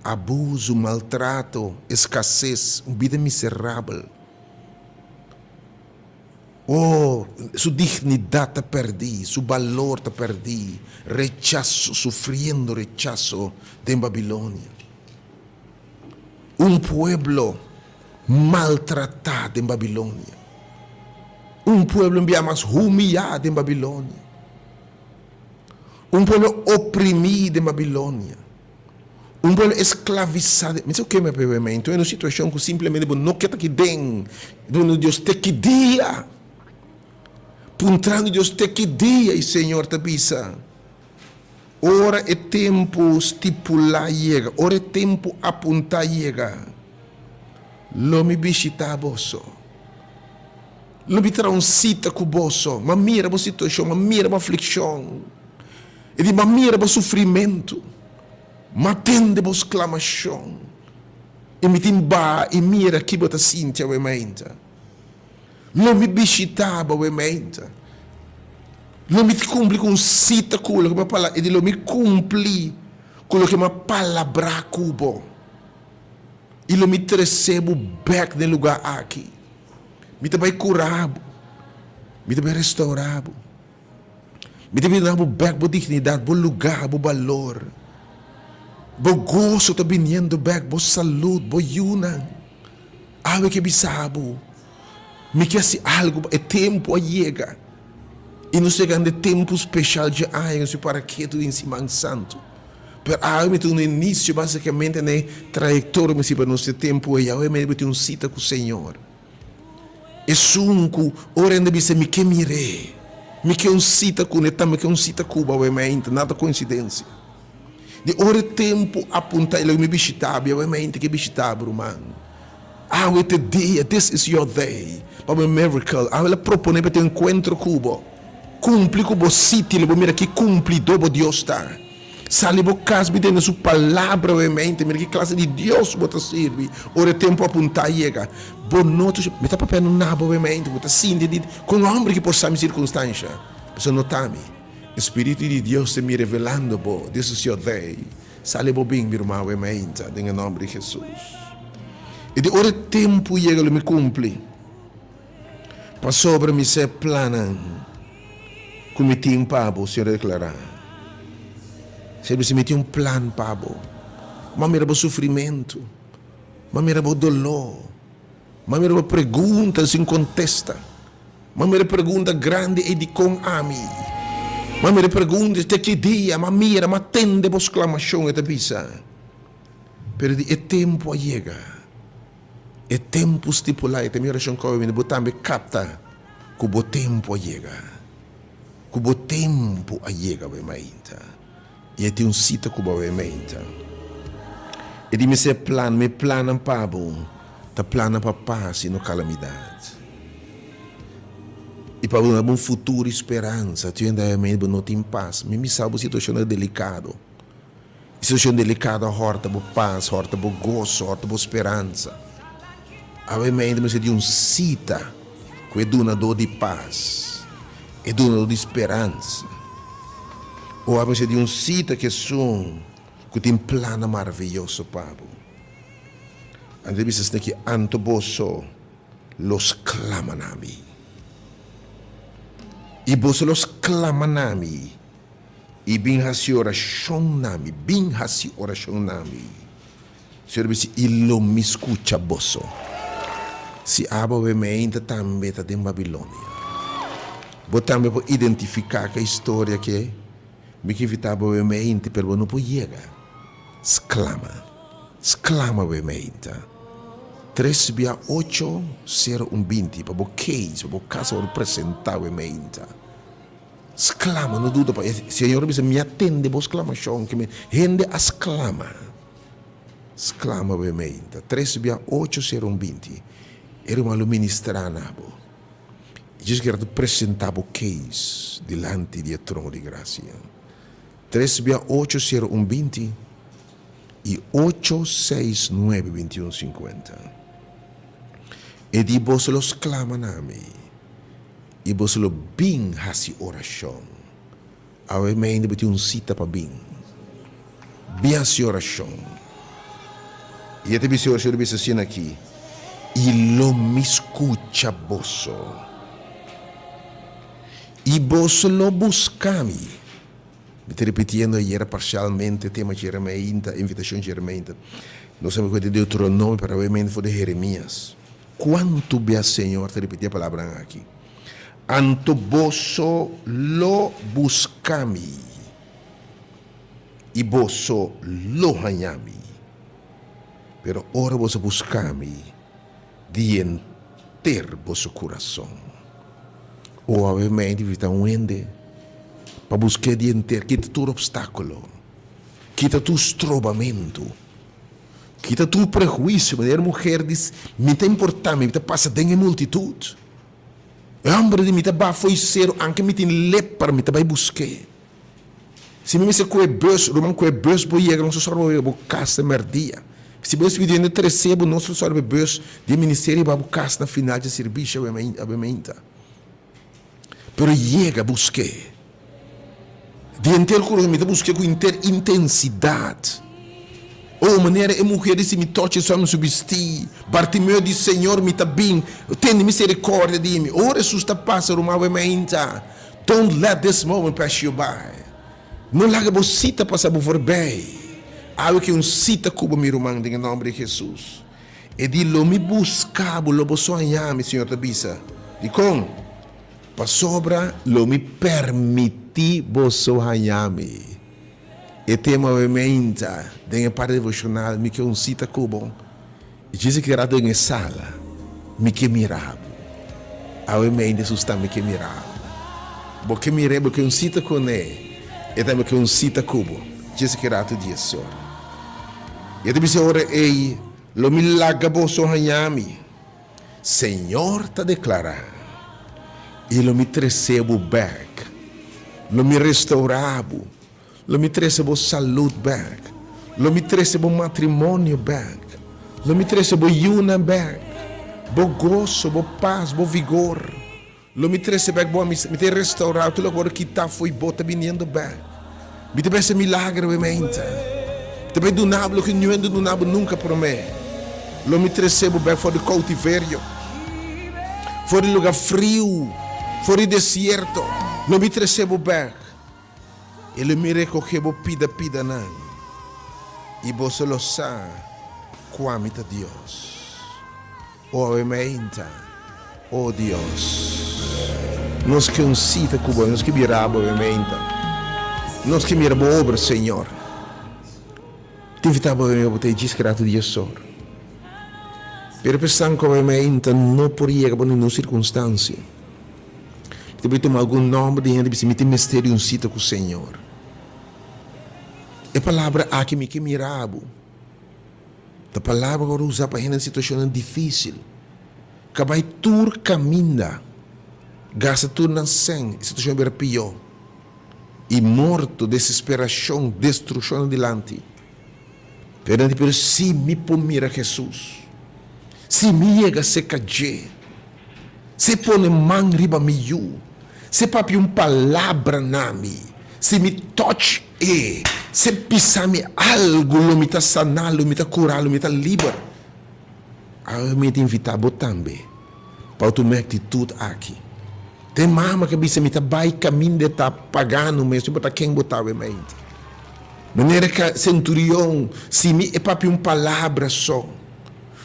abuso, maltrato, eskases, un bida miserabel. Oh, su dignidat ta pèrdí, su balor ta pèrdí, rechaso, sufriendo rechaso den Babilonia. Un pueblo maltratá den Babilonia. Un pueblo un bia mas humiyá den Babilonia. Un pueblo oprimí den Babilonia. Un pueblo esklavisá den. Mi sa ku mi a p'e momento en un situashon ku simplemente bo no ke ta aki den. Duna Dios te ki dia. Puntrando Dios te ki dia i Señor ta bisa, Ora e tempu stipulá yega, ora e tempu apuntá yega, lo mi bishitá boso. Lo mi traha un sita ku boso. M'a mira bo situashon, m'a mira bo aflikshon. E di, M'a mira bo sufrimentu, m'a tende bo sklamashon, i mi tin baha i mira ki bo ta sinti awe mainta. Lo mi bishitá bo awe mainta. Lo mi kumpli ku un sita ku loke m'a pala, e di, Lo mi kumpli ku loke m'a palabrá ku bo, i lo mi trese bo bèk den e lugá aki. Mi ta bai kura bo. Mi ta bai restaurá bo. Mi ta bai duna bo bèk bo dignidat, bo lugá, bo balor. Bo goso ta biniendo bèk, bo salud, bo yunan. Awe ke bisa bo, mi ke hasi algu pa e tempu a yega. I nos yega den e tempu speshal dje aña ku nos para ketu den Siman Santu. Pero awe mi ta duna inisio basikamente na e trayektoria mi siba nos e tempu ei. Awe mi tin un sita ku Señor. Esun ku ora hende bisa mi ke mir'é, mi ke un sita ku ne, tambe ke un sita ku bo awe mainta, nada koinsidensia. Di ora e tempu apuntá i loke mi bishitá bo, awe mainta ke bishitá bo ruman. Awe ta e dia, this is your day, pa bo miracle. Awe el a proponé pa e tin un enkuentro ku bo. Kumpli ku bo sita i lo bo mira ki kumplidó bo Dios ta. Sali bo kas bi tende su palabra obviamente, mira ki klase di Dios bo ta sirbi ora e tempu apuntá yega. Bo no ta mi ta papia no nabo obviamente, bo ta sinti di kon un homber ki por sa mi sirkunstansha, pasobra no ta mi. E Spiritu di Dios ta mi revelando bo, this is your day. Sali bo bin mi ruman obviamente den e nomber di Jesus. I di ora e tempu yega lo mi kumpli. Pasobra mi sa e plannan ku mi tin pa bo, Señor a deklará. Señor bisa, Mi tin un plan pa bo. M'a mira bo sufrimentu, m'a mira bo doló, m'a mira bo pregunta sin kontesta, m'a mira e pregunta grandi ei, Dikon ami? M'a mira e pregunta te ki dia? M'a mira, m'a tende bo sklamashon, e ta bisa. Pero di e tempu a yega. E tempu stipulá, e ta mi orashon ku awe bini, bo tambe kapta ku bo tempu a yega, ku bo tempu a yega awe mainta, i e tin un sita ku bo awe mainta. E di mester plan, mi plannan pa bo ta plannan pa pas i no kalamidat, i pa bo duna bo un futuro i speransa. Tin hende awe mainta bo no tin pas, mi mi sa bo situashon ta delikado. E situashon delikado a hòrta bo pas, hòrta bo goso, hòrta bo speransa. Awe mainta mester di un sita ku e Dunadó di pas, e Dunadó di speransa. O awe mester di un sita ku esun ku tin plannan maraviyoso pa bo. Anto e bisa esaki, Anto boso lo sklama na mi, i boso lo sklama na mi. I bin hasi orashon na mi, bin hasi orashon na mi. Señor bisa, i lo mi skucha boso. Si abo awe meinta tambe ta den Babilonia, bo tambe por identifiká ku e historia ke mi ke invitá bo awe meinta, pero bo no por yega. Sklama. Sklama bo e meinta. Tres bia ocho, sero un 20 pa bo case, pa bo kas a wòrdu presentá bo e meinta. Sklama, no duda pa e Señor a bisa, Mi a tende bo sklamashon, ke mi hende a sklama. Sklama bo e meinta. Tres bia ocho, sero un 20. E ruman lo ministrá na bo. I djis kera ta presentá bo case dilanti di e trono di grasia. Tres bia ocho sero un 20 i ocho seis nuebe 21 50. E di boso lo sklama na mi i boso lo bin hasi orashon. Awe meinda bo tin un sita pa bin. Bin hasi orashon. I e ta bisa orashon ta bisa asina aki, I lo mi skucha boso. I boso lo buska mi. Mi ta repitiendo ayera parcialmente tema Jeremeinta, invitacion Jeremeinta. Nos a cuenta Deuteronomio, pero awe mende for di Jeremias. Cuanto bia Señor ta repiti e palabranan aki? Anto boso lo busca mi, i boso lo haña mi. Pero ora boso busca mi, di henter boso kurason. O awe mei di bita un hende pa busk'é di henter, kita tur opstákulo, kita tur strobamentu, kita tur prehuisio, manera muher di mi ta importá mi, mi ta pasa den e multitut. E hòmber di mi ta baha fo'i seru, anke mi tin lepra, mi ta bai busk'é. Si mi mester kohe bus, ruman kohe bus bo yega nos lo sòru bo yega bo kas na mèrdia. Si bo mester pidi hende trese bo nos lo sòru bo bus di e ministerio hiba bo kas na final dje sirbisio awe meinta. Pero yega busk'é. Di henter kurason mi ta busk'é ku henter intensidat. Oh, manera e muher di si mi tochi sòmi su bistí. Bartimeo di, Señor, mi ta bin, tene misericordia di mi. Ora Hesus ta pasa ruman awe meinta. Don't let this moment pass you by. No laga bo sita pasa bo voorbij. Awe ke un sita ku bo, mi ruman, den e nomber di Hesus. E di, Lo mi buska bo, lo bo soña mi, Señor ta bisa. Dikon? Pasobra lo mi permití boso haña mi. E tema awe meinta den e parti devoshonal, Mi ke un sita ku bo. I djis ki rato den e sala, mi ke mira bo. Awe mei Jesus tambe ke mira bo. Bo ke mir'é, bo ke un sita kuné, e tambe ke un sita ku bo. Djis ki rato di e sor. I e ta bisa ora ei, Lo mi laga boso haña mi, Señor ta deklará, i lo mi trese bo bèk, lo mi restourá bo. Lo mi trese bo salud bek. Lo mi trese bo matrimonio bek. Lo mi trese bo yunan bek. Bo goso, bo pas, bo vigor. Lo mi trese bek bo amistad. Mi ta restaura tur loke wòrdu kitá fo'i bo ta biniendo bek. Mi ta bai hasi milagro obviamente. Mi ta bai duna bo loke niun hende a duna bo nunka promé. Lo mi trese bo bek for di koutiverio, for di luga friu, for di desierto. Lo mi trese bo bek. I lo mi rekohé bo pida pidanan, i boso lo sa kua mi ta Dios. O awe meinta, o Dios, nos ke un sita ku bo, nos ke bira bo awe meinta, nos ke mira bo obra, Señor. Te invitá bo awe bo ta e djis kratu di Jesor. Pero p'esnan ku awe meinta no por yega bo ningun sirkunstansia. Mi ta bai tuma algun nòmber di hende bisa mi tin mester di un sita ku Señor. E palabra aki mi ke mira bo ta palabra ku a usa pa hende den situashonnan difísil. Ka bai tur kaminda, gasta tur nan sèn, e situashon a bira pió. I morto, desesperashon, destrukshon nan dilanti. Pero nan di, Pero si mi por mira Hesus, si mi yega serka dje, Si e pone man riba mi yu, si e papia un palabra na mi, si mi touch e, si e bisa mi algu, lo mi ta saná, lo mi ta kurá, lo mi ta liber. Awe mi ta invitá bo tambe pa bo tuma e aktitut aki. Tin mama ku a bisa mi ta bai kaminda e ta pagano mes, no importa ken bo ta awe mente. Manera ka senturion, si mi e papia un palabra so.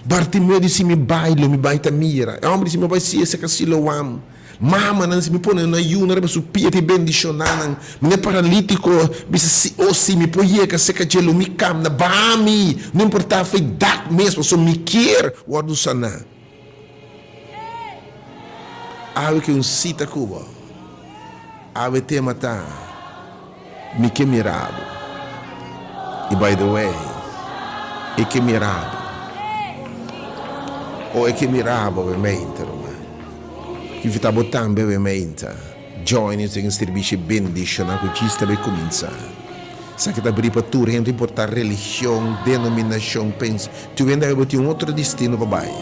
Bartimeo di si mi bai lo mi bai ta mira. E homber di si mi bai si esaki a Siloam. Mamanan si mi pone nan yunan riba su pia ta bendiciona nan. Mi na paralitico bisa si oh si mi por yega cerca dje lo mi camna ba mi no importa fe dak mes pasobra mi kier wordo sana. Awe ke un cita cu bo. Awe tema ta mi ke mira bo. Y by the way e ke mira bo. Oh e ke mira bo awe mente ruman. Invita bo tambe awe mente. Join nos den e servicio bendiciona cu djis ta bay cuminsa. Esaki ta abri pa tur hende, no importa religion, denominacion, pens. Tur hende awe bo tin un otro destino pa bay.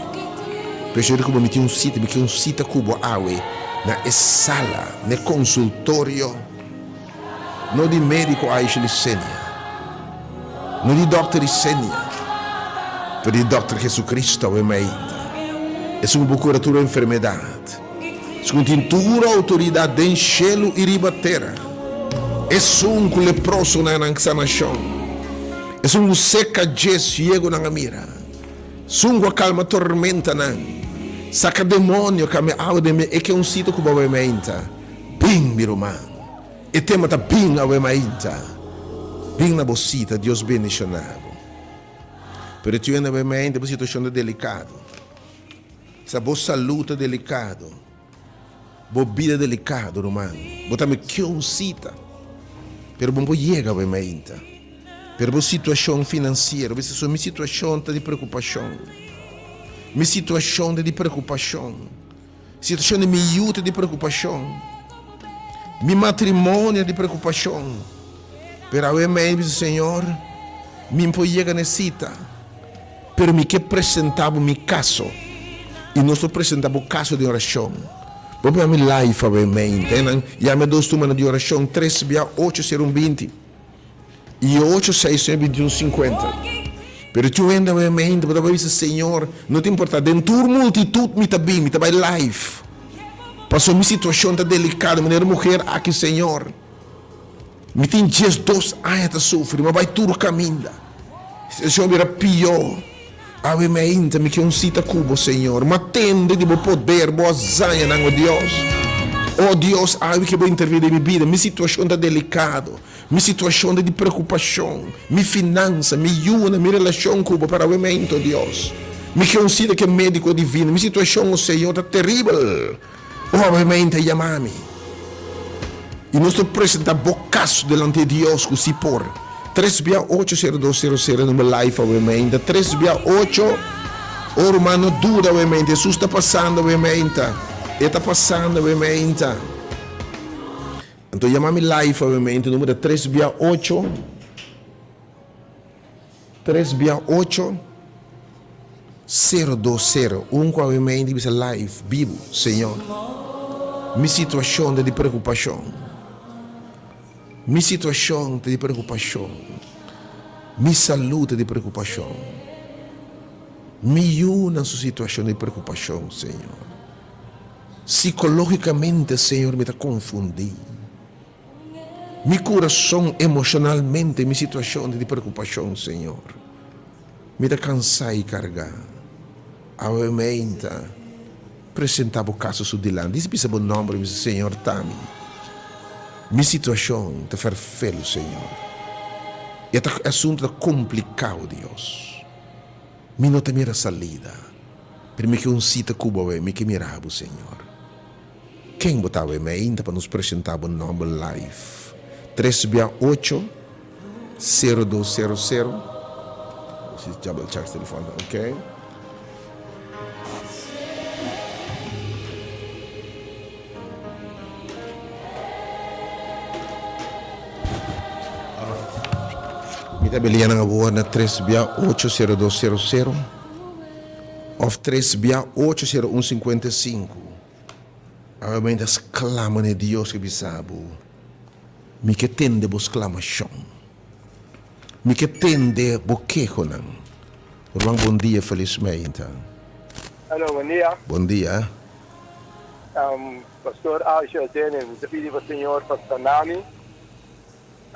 Pero cu bo mi tin un cita, mi ke un cita cu bo awe na e sala, na e consultorio, no di medico Aisha Licenia, no di dokter Licenia, pero di dokter Jesucristo awe mainta. Esun cu por cura tur enfermedad. Esun tin tur outoridat den shelu i riba tera. Esun ku leprosonan nan sanashon. Esun ku seka dje siegunan a mira. Esun ku a kalma tormentanan. Saka demonio kambia awa den mi e ke un sito ku bo awe mainta. Bin, mi ruman. E tema ta bin awe mainta. Bin na bo sita, Dios bendishona bo. Pero e tiu awe mainta bo situashon ta delikado. Sa bo salú ta delikado, bo bida delikado, ruman. Bo ta mek'é un sita, pero bo no por yega awe mainta. Pero bo situashon finansiero, bisa so mi situashon ta di preokupashon. Mi situashon ta di preokupashon. Situashon di mi yu ta di preokupashon. Mi matrimonio ta di preokupashon. Pero awe mainta bisa Señor, mi no por yega na e sita. Pero mi ke presenta bo mi kaso, i nos lo presenta bo kaso den orashon. Bo por yama mi live awe mente. Nan yama e dos numero di orashon, tres bia ocho sero un binti i ocho seis nuebe binti un sinkuenta. Pero tin un hende awe mente, bo ta bai bisa, Señor, no ta importa, den tur multitut mi ta bin, mi ta bai live, pasobra mi situashon ta delikado, manera muher aki, Señor. Mi tin 12 aña ta sufri, mi a bai tur kaminda. Situashon a bira pió. Awe mi ainda mi ke un sita ku bo, Señor. Mi a tende di bo poder, bo hazañanan, o Dios. O Dios, awe ke bo intervini den mi bida. Mi situashon ta delikado. Mi situashon ta di preokupashon. Mi finansa, mi yunan, mi relashon ku bo, pero awe mi ainda, o Dios, mi ke un sita ku e médiko divino. Mi situashon, o Señor, ta teribel. O obviamente yama mi. I nos ta presenta bo kaso delante di Dios ku si por. Tres bia ocho sero dos sero sero number live obviamente. Tres bia ocho. O ruman no duda obviamente. Jesus ta pasando obviamente. E ta pasando obviamente. Anto yama mi live obviamente number ta tres bia ocho. Tres bia ocho, sero dos sero. Un ku awe mei di bisa live, bibu, Señor, mi situashon ta di preokupashon. Mi situashon ta di preokupashon. Mi salú ta di preokupashon. Mi yunan su situashon ta di preokupashon, Señor. Sikológikamente, Señor, mi ta konfundí. Mi kurason emoshonalmente mi situashon ta di preokupashon Señor. Mi ta kansá i kargá. Awe meinta presentá bo kaso su dilanti. Disi bisa bo nòmber i bisa Señor ta mi. Mi situashon ta ferfelu Señor. E ta e asuntu ta komplikao Dios. Mi no ta mira salida. Pero mi ke un sita ku bo awe mi ke mira bo Señor. Ken bo ta awe meinta pa nos presenta bo nomber live? Tres bia ocho, sero dos sero sero. Nos is double check telefon ta ok. Mi ta belianan awor na tres bia ocho sero dos sero sero of tres bia ocho sero un sinkuenta i sinku. Awe bo ta sklama na e Dios ku bisa bo, Mi ke tende bo sklamashon. Mi ke tende bo kehonan. Ruman bon dia felis meinta. Hallo, bon dia. Bon dia. Pastor Alsha Denen, mi ta pidi pa Señor pa sana mi,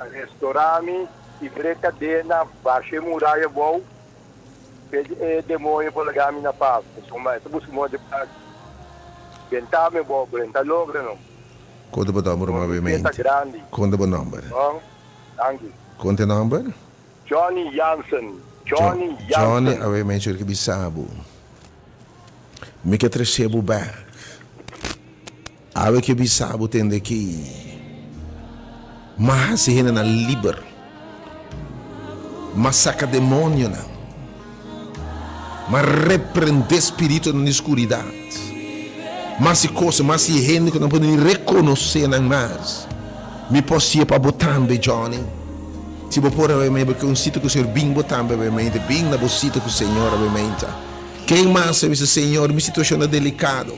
restora mi, kibr'e kadena, basha e muraya abou. P'e e demoño por laga mi na pas, pasobra e ta buska moda di pa benta mi bo, pero e no ta logra no. Konta bo nòmber Nos un fe ta grandi. Konta bo nòmber. Bon, danki. Konta e nòmber? Johnny Jansen, Johnny Johnny, Jansen. awe mi ke bisa bo, mi ke trese bo bèk. Awe ke bisa bo tende aki, m'a hasi hendenan liber, m'a saka demonionan, m'a reprendé spiritunan di skuridat, m'a hasi kos, m'a hasi hende ku nan por ni rekonosé nan mas. Mi por si'e pa bo tambe, Johnny. Si bo por awe mei, bo ke un sita ku Señor, bin bo tambe awe mei, bin na bo sita ku Señor awe mei. Ken mas a bisa, Señor, mi situashon ta delikado.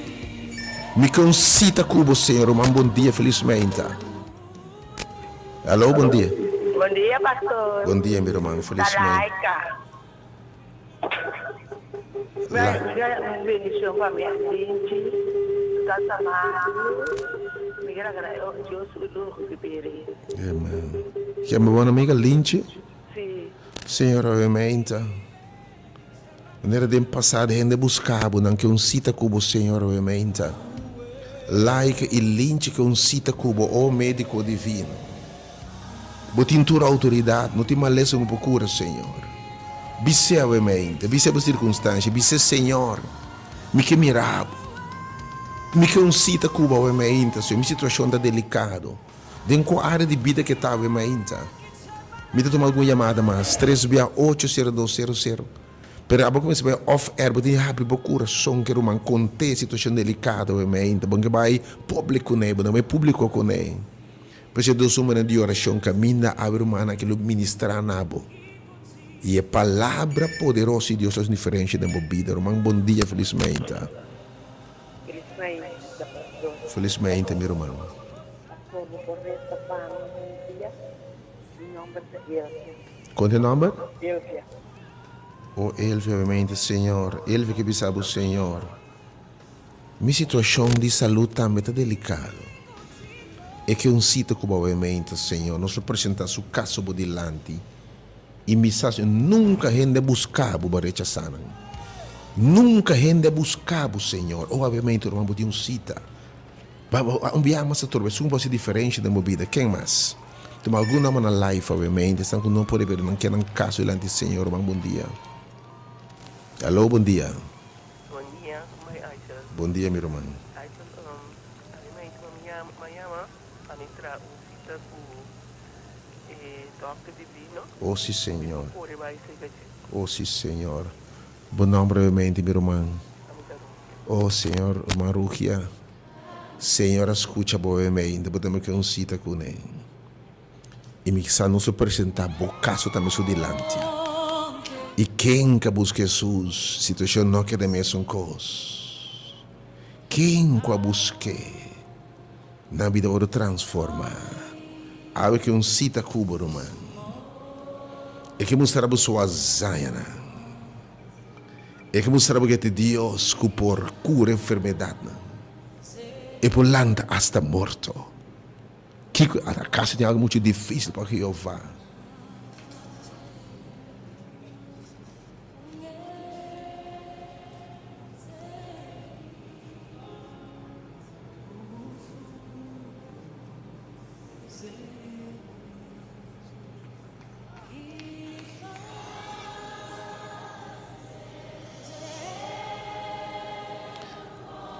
Mi ke un sita ku bo, Señor. Ruman, bon dia, felis meinta. Alo, bon dia. Bon dia, pastor. Bon dia, mi ruman, felis meinta. Malaika. La. Un bendicion pa mi Linchi, su tata Mario. Mi quier agrade Dios su luz cu bere. Amen. Kian bo amiga Linchi? Si. Señor, awe meinta. Manera den pasado hende buska bo, nan ke un sita ku bo, Señor, awe meinta. Laika i Linchi ke un sita ku bo, o Mediko Divino. Bo tin tur outoridat, no tin malesa ku bo por kura, Señor. Bis'é awe meinta, bis'é bo sirkunstansha, bis'é, Señor, mi ke mira bo. Mi ke un sita ku bo awe meinta, Señor, mi situashon ta delikado. Den kua área di bida ke ta awe mainta? Mi ta tuma algun yamada mas, tres bia ocho sero dos sero sero. Pero abo kuminsá bai off air, bo tin habri bo kurason ke ruman kont'é situashon delikado awe mainta. Bo no ke bai public kuné, bo no bai publiko kuné. P'esei dos hombernan di orashon kaminda awe rumannan aki lo ministrá na bo. I e palabra poderoso di Dios lo hasi un diferensha den bo bida. Ruman, bon dia, felis mainta. Felis mainta, pastor. Felis mainta, mi ruman. Pastor, bo por resa pa mi un dia? Mi nomber ta Elvia. Kon ta e nomber? Elvia. Oh, Elvia, mi mainta, Señor. Elvia ke bisa bo, Señor, mi situacion di salud tambe ta delicado. E ke un cita cu bo awe mainta, Señor. Nos lo presenta su caso bo dilanti. I mi sa si nunka hende a buska bo, bo a rechasá nan. Nunka hende a buska bo, Señor. Oh, abiamente, ruman, bo tin un sita. Ba, bo, un biaha mas atrobe, esun ku bo hasi diferensha den bo bida. Ken mas? Tuma algun nòmber na life, abiamente, esnan ku no por pero nan ke nan kaso dilanti Señor. Ruman, bon dia. Aló, bon dia. Bon dia, mai Aishel. Bon dia, mi ruman. Aishel, abiamente, mi yama, mi yama pa mi traha un sita ku. E dokter divino. O si Señor. Kore bai serka dje. O si Señor. Bo nomber obviamente mi ruman. Ami ta Rugia. O Señor ruman Rugia. Señor a scucha bo obviamente bo tambe ke un cita cune. Y mi sa nos lo presenta bo caso tambe su dilanti. Y ken ka busca Jesus situacion no keda mesun cos. Ken cu a busque. Nan bida wòrdu transformá. Awe ke un sita ku bo, ruman. E ke mustra bo su hazañanan. E ke mustra bo ke ta Dios ku por kura enfermedatnan. E por lanta asta morto. Kiko, akaso tin algu muchu difísil pa Jehová?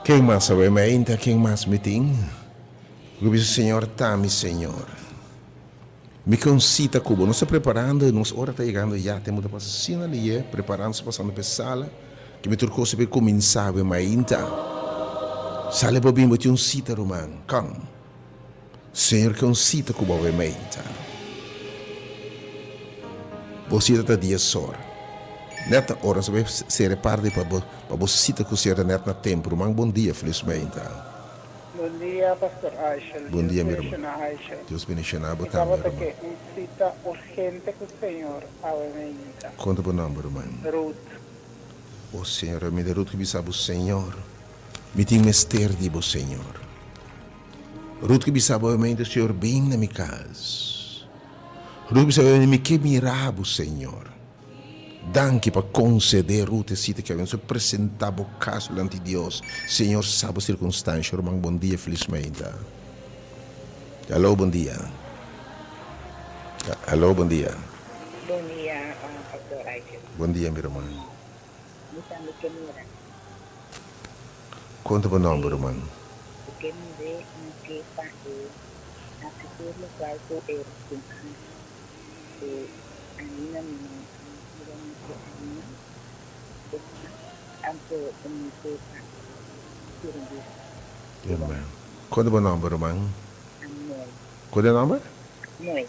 Ken mas awe mi ainda ken mas mi tin? Ku bisa Señor ta mi Señor. Mi ke un sita ku bo. Nos ta preparando y nos ora ta yegando ya. Tempo ta pasa asina liye, preparando pasando pa e sala. Ke mi tur kos a kuminsá awe mainta. Sali bo bin bo tin un sita ruman. Kom. Señor ke un sita ku bo awe mainta. Bo sita ta diesora. Nèt na ora nos a bai sera e parti pa bo pa bo sita ku Señor ta nèt na tempu. Ruman bon dia felis mainta. Bon dia Pastor Aishel. Bon Dios dia mi ruman. bendiciona Aishel. Dios bendiciona bo Mi tambe tabata ruman. ke un sita urgente ku Señor awe mainta. Konta bo nomber ruman. Ruth. O Señor, mi ta Ruth ku bisa bo, Señor, mi tin mester di bo, Señor. Ruth ku bisa bo, Obviamente, Señor, bin na mi kas. Ruth ku bisa bo, Mi ke mira bo, Señor. Danki pa concede Ruth e cita ki awe. Nos a presenta bo caso dilanti Dios. Señor sa bo circunstancia. Ruman bon dia feliz meinta. Hallo bon dia. Hallo bon dia. Bon dia Pastor Aitje. Bon dia mi ruman. Mi tambe ke mira. Konta bo nomber ruman. Bo ke mir'é mi ke pa e hasi tur lokual ku e tin hasi ku Anina mi no mira mi ku Anina e ta anto mi ke pa e sirbi. Amen. Konta bo nomber ruman. Noi. Kon e nomber? Noi.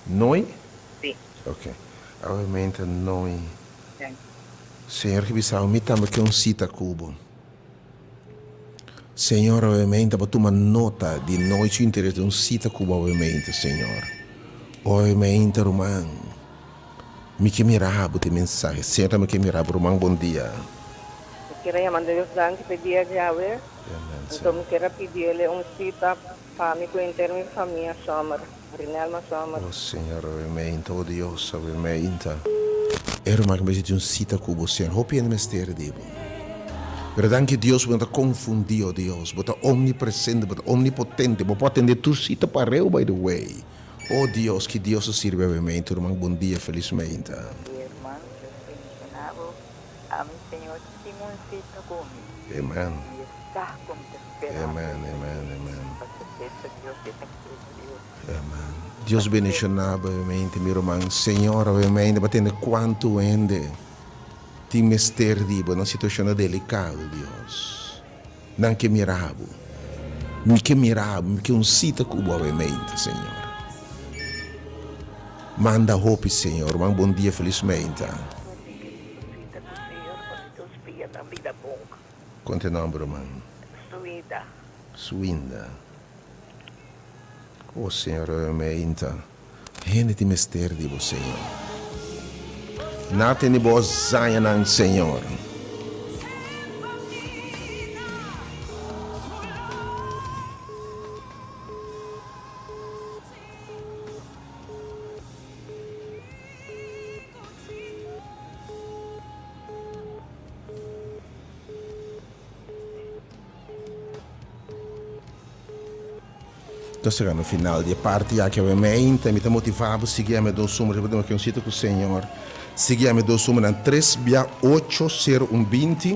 Noi? Si. Ok. Awe menta Noi. Danki. Señor ke bisa mi tambe ke un sita ku bo. Señor awe menta bo tuma nota di Noi su interes di un sita ku bo awe menta Señor. Awe menta ruman. Mi ke mira bo den mensahe. Señor tambe ke mira bo ruman bon dia. Mi kier a yama Dios danki p'e dia djawe. Anto mi kier a pidi el un sita pa mi ku henter mi famia Sommer, Rinelma Sommer. Oh Señor awe meinta, oh Dios awe meinta. E ruman ki mester tin un sita ku bo Señor, hopi hende mester di bo. Pero danki Dios bo no ta konfundi, oh Dios, bo ta omnipresente, bo ta omnipotente, bo por atende tur sita pareu by the way. Oh Dios, ki Dios ta sirbi awe meinta, ruman bon dia, felis meinta. Di ruman, Dios bendiciona bo. Ami Señor tin un cita cu mi. Amen. Mi sa cu mi ta spera. Amen, amen, amen. Pa certeza Dios e ta kere Dios. Amen. Dios bendiciona bo obviamente mi ruman. Señor obviamente bo a tende cuanto hende tin mester di bo na situacionnan delicado Dios. Nan ke mira bo. Mi ke mira bo, mi ke un cita cu bo obviamente Señor. Manda hopi Señor. Ruman bon dia felizmente. Kon ta e nomber ruman? Suinda. Suinda. Oh Señor obviamente hende tin mester di bo Señor. Na tene bo zañanan Señor. Ta chega no final di e parti aki awe meinta mi ta motiva bo sigui ame dos suma riba duna ke un sita ku Señor sigui ame dos sumanan tres bia ocho sero un binti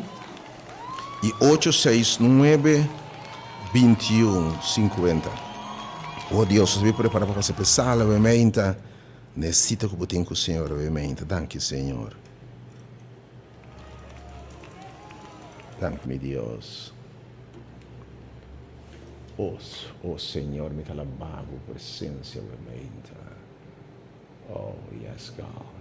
i ocho seis nuebe binti un sinkuenta Oh Dios nos a bin prepara pa pasa p'e sala awe meinta na e sita ku bo tin ku Señor awe meinta danki Señor. Dank mi Dios. Oh, oh Señor, mi ta alabá bo presencia awe meinta. Oh, yes God.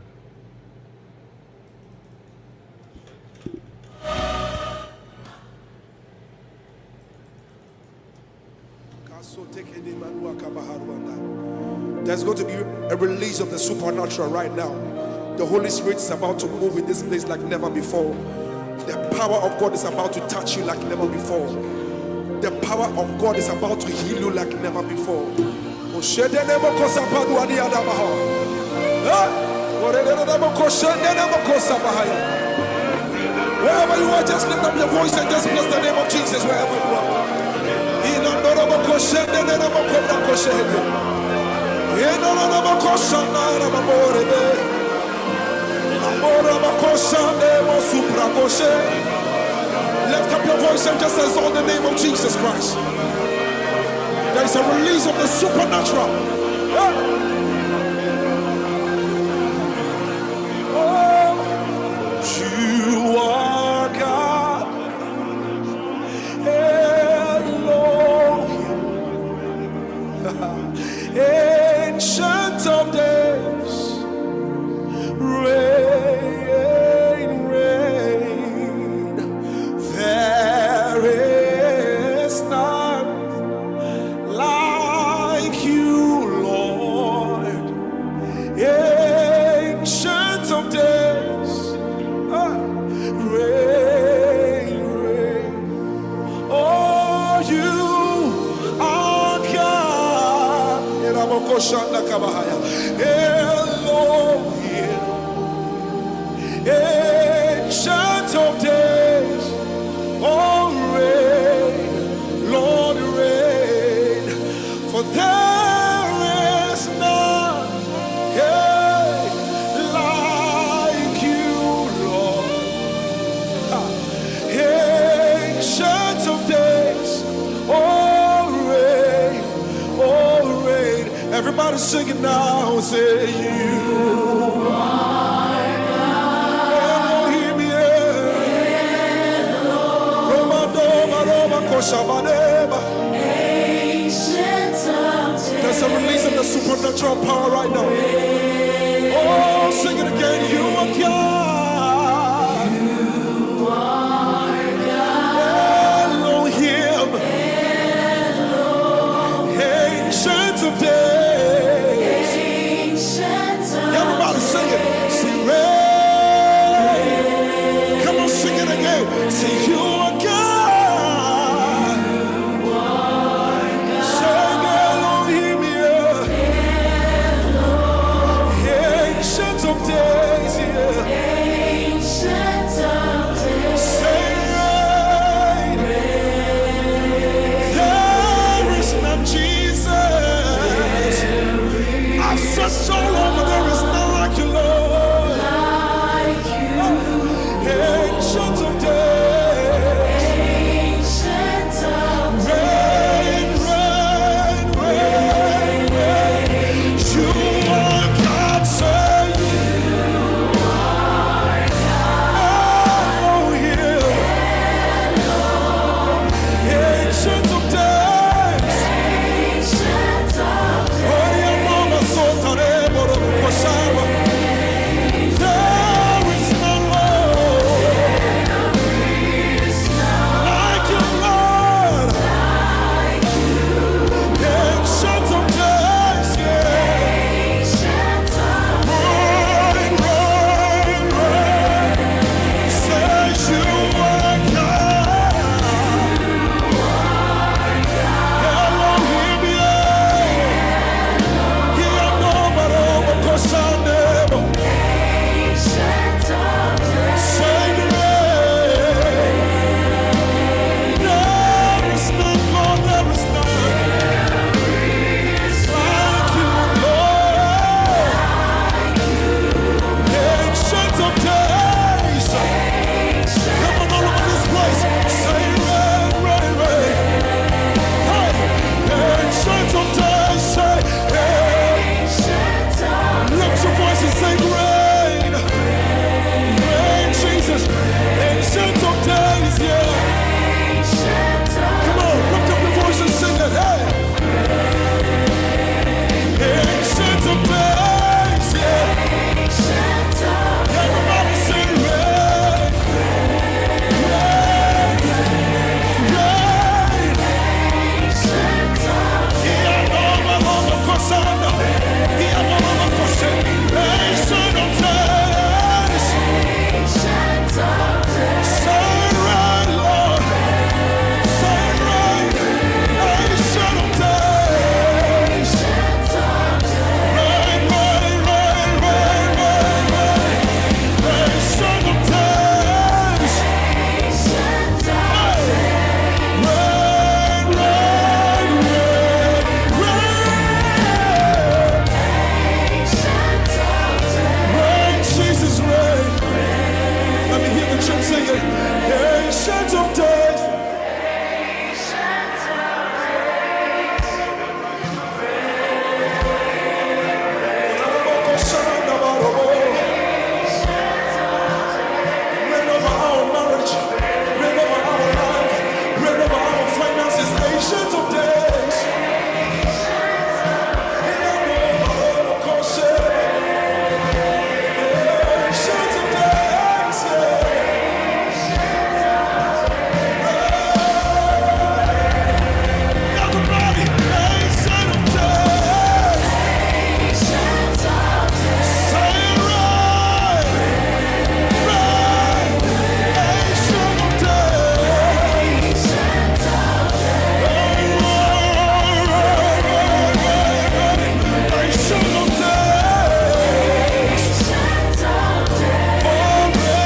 There's going to be a release of the supernatural right now. The Holy Spirit is about to move in this place like never before. The power of God is about to touch you like never before. The power of God is about to heal you like never before. Wherever you are, just lift up your voice and just bless the name of Jesus wherever you are. Lift up your voice and just exalt the name of Jesus Christ. There is a release of the supernatural. Oh, you are God. Elohim. Ancient of days. Reign, reign. There is none like you, Lord. Ancient of days. Ah, reign, reign. Oh, you are God. Elohim. Ancient of Days, oh reign, Lord reign, for there is none, yeah, like you, Lord. Ancient of Days, oh reign, oh reign. Everybody sing it now, say you are Elohim, yeah. Roma, Doma, Roma, Koshabaneba. There's a release of the supernatural power right now. Oh, sing it again. You are God.